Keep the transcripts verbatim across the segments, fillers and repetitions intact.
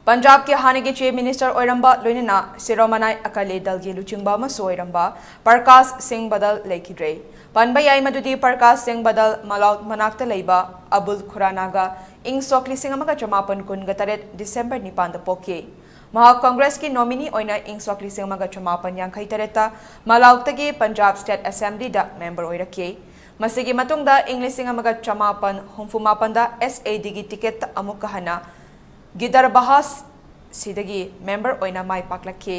ꯄꯟꯖꯥꯕꯀꯤ ꯍꯥꯟꯅꯒꯤ chief minister ꯑꯣꯏꯔꯝꯕ, ꯂꯣꯏꯅꯅ ꯁꯤꯔꯣꯃꯅꯥꯏ ꯑꯀꯥꯂꯤ ꯗꯜꯒꯤ ꯂꯨꯆꯤꯡꯕ ꯑꯃꯁꯨ ꯑꯣꯏꯔꯝꯕ ꯄ꯭ꯔꯀꯥꯁ ꯁꯤꯡ ꯕꯗꯜ ꯂꯩꯈꯤꯗ꯭ꯔꯦ꯫ ꯄꯟꯕ ꯌꯥꯏ ꯃꯗꯨꯗꯤ ꯄ꯭ꯔꯀꯥꯁ ꯁꯤꯡ ꯕꯗꯜ ꯃꯂꯥꯎꯠ ꯃꯅꯥꯛꯇ ꯂꯩꯕ ꯑꯕꯨꯜ ꯈꯨꯔꯥꯅꯥꯒ ꯏꯪ ꯁꯣꯛ ꯂꯤꯁꯤꯡ ꯑꯃꯒ ꯆꯃꯥꯄꯟ ꯀꯨꯟꯒ ꯇꯔꯦꯠ ꯗꯤꯁꯦꯝꯕꯔ ꯅꯤꯄꯥꯟꯗ ꯄꯣꯛꯈꯤ꯫ ꯃꯍꯥꯛ ꯀꯪꯒ꯭ꯔꯦꯁꯀꯤ ꯅꯣꯃꯤꯅꯤ ꯑꯣꯏꯅ ꯏꯪ ꯁꯣꯛ ꯂꯤꯁꯤꯡ ꯑꯃꯒ ꯆꯃꯥꯄꯟ ꯌꯥꯡꯈꯩ ꯇꯔꯦꯠꯇ ꯃꯂꯥꯎꯠꯇꯒꯤ ꯄꯟꯖꯥꯕ ꯁ꯭ꯇꯦꯠ ꯑꯦꯁꯦꯝꯕ꯭ꯂꯤꯗ ꯃꯦꯝꯕꯔ ꯑꯣꯏꯔꯛꯈꯤ꯫ ꯃꯁꯤꯒꯤ ꯃꯇꯨꯡꯗ ꯏꯪ ꯂꯤꯁꯤꯡ ꯑꯃꯒ ꯆꯃꯥꯄꯟ ꯍꯨꯝꯐꯨ ꯃꯥꯄꯟꯗ ꯑꯦꯁ ꯑꯦ ꯗꯤꯒꯤ ꯇꯤꯀꯦꯠꯇ ꯑꯃꯨꯛꯀ ꯍꯟꯅ ꯒꯤꯗꯔꯕꯍꯥꯁ ꯁꯤꯗꯒꯤ ꯃꯦꯝꯕꯔ ꯑꯣꯏꯅ ꯃꯥꯏ ꯄꯥꯛꯂꯛꯈꯤ꯫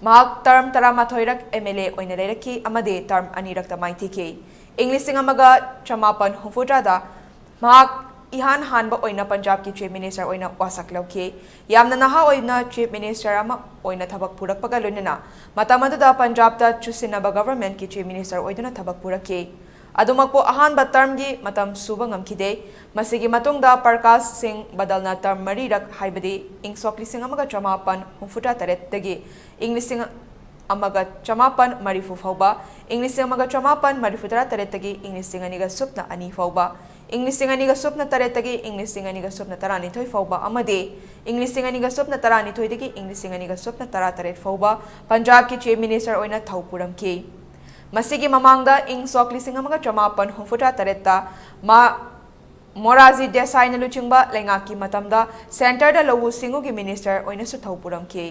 ꯃꯍꯥꯛ ꯇꯔꯝ ꯇꯔꯥꯃꯥꯊꯣꯏꯔꯛ ꯑꯦꯝ ꯑꯦꯜ ꯑꯦ ꯑꯣꯏꯅ ꯂꯩꯔꯛꯈꯤ ꯑꯃꯗꯤ ꯇꯔꯝ ꯑꯅꯤꯔꯛꯇ ꯃꯥꯏꯊꯤꯈꯤ꯫ ꯏꯪ ꯂꯤꯁꯤꯡ ꯑꯃꯒ ꯆꯃꯥꯄꯟ ꯍꯨꯝꯐꯨꯇꯔꯥꯗ ꯃꯍꯥꯛ ꯏꯍꯥꯟ ꯍꯥꯟꯕ ꯑꯣꯏꯅ ꯄꯟꯖꯥꯕꯀꯤ ꯆꯤꯐ ꯃꯤꯅꯤꯁꯇꯔ ꯑꯣꯏꯅ ꯋꯥꯁꯛ ꯂꯧꯈꯤ꯫ ꯌꯥꯝꯅ ꯅꯍꯥ ꯑꯣꯏꯅ ꯆꯤꯐ ꯃꯤꯅꯤꯁꯇꯔ ꯑꯃ ꯑꯣꯏꯅ ꯊꯕꯛ ꯄꯨꯔꯛꯄꯒ ꯂꯣꯏꯅꯅ ꯃꯇꯝ ꯑꯗꯨꯗ ꯄꯟꯖꯥꯕꯇ ꯆꯨꯁꯤꯟꯅꯕ ꯒꯚꯔꯟꯃꯦꯟꯠꯀꯤ ꯆꯤꯐ ꯃꯤꯅꯤꯁꯇꯔ ꯑꯣꯏꯗꯨꯅ ꯊꯕꯛ ꯄꯨꯔꯛꯈꯤ꯫ ꯑꯗꯨꯃꯛꯄꯨ ꯑꯍꯥꯟꯕ ꯇꯔꯝꯒꯤ ꯃꯇꯝ ꯁꯨꯕ ꯉꯝꯈꯤꯗꯦ꯫ ꯃꯁꯤꯒꯤ ꯃꯇꯨꯡꯗ ꯄ꯭ꯔꯀꯥꯁ ꯁꯤꯡ ꯕꯗꯜꯅ ꯇꯔꯝ ꯃꯔꯤꯔꯛ, ꯍꯥꯏꯕꯗꯤ ꯏꯪ ꯁꯣꯛ ꯂꯤꯁꯤꯡ ꯑꯃꯒ ꯆꯃꯥꯄꯟ ꯍꯨꯝꯐꯨꯇꯔꯥ ꯇꯔꯦꯠꯇꯒꯤ ꯏꯪ ꯂꯤꯁꯤꯡ ꯑꯃꯒ ꯆꯃꯥꯄꯟ ꯃꯔꯤꯐꯨ ꯐꯥꯎꯕ, ꯏꯪ ꯂꯤꯁꯤꯡ ꯑꯃꯒ ꯆꯃꯥꯄꯟ ꯃꯔꯤꯐꯨꯇꯔꯥ ꯇꯔꯦꯠꯇꯒꯤ ꯏꯪ ꯂꯤꯁꯤꯡ ꯑꯅꯤꯒ ꯁꯨꯞꯅ ꯑꯅꯤ ꯐꯥꯎꯕ, ꯏꯪ ꯂꯤꯁꯤꯡ ꯑꯅꯤꯒ ꯁꯨꯞꯅ ꯇꯔꯦꯠꯇꯒꯤ ꯏꯪ ꯂꯤꯁꯤꯡ ꯑꯅꯤꯒ ꯁꯨꯞꯅ ꯇꯔꯥꯅꯤꯊꯣꯏ ꯐꯥꯎꯕ ꯑꯃꯗꯤ ꯏꯪ ꯂꯤꯁꯤꯡ ꯑꯅꯤꯒ ꯁꯨꯞꯅ ꯇꯔꯥꯅꯤꯊꯣꯏꯗꯒꯤ ꯏꯪ ꯂꯤꯁꯤꯡ ꯑꯅꯤꯒ ꯁꯨꯞꯅ ꯇꯔꯥꯇꯔꯦꯠ ꯐꯥꯎꯕ ꯄꯟꯖꯥꯕꯀꯤ ꯆꯤꯐ ꯃꯤꯅꯤꯁꯇꯔ ꯑꯣꯏꯅ ꯊꯧ ꯄꯨꯔꯝꯈꯤ꯫ ꯃꯁꯤꯒꯤ ꯃꯃꯥꯡꯗ ꯏꯪ ꯁꯣꯛ ꯂꯤꯁꯤꯡ ꯑꯃꯒ ꯆꯃꯥꯄꯟ ꯍꯨꯝꯐꯨꯇꯔꯥ ꯇꯔꯦꯠꯇ ꯃꯥ ꯃꯣꯔꯥꯖꯤ ꯗꯦꯁꯥꯏꯅ ꯂꯨꯆꯤꯡꯕ ꯂꯩꯉꯥꯛꯀꯤ ꯃꯇꯝꯗ ꯁꯦꯟꯇꯔꯗ ꯂꯧꯎ ꯁꯤꯡꯎꯒꯤ ꯃꯤꯅꯤꯁꯇꯔ ꯑꯣꯏꯅꯁꯨ ꯊꯧ ꯄꯨꯔꯝꯈꯤ꯫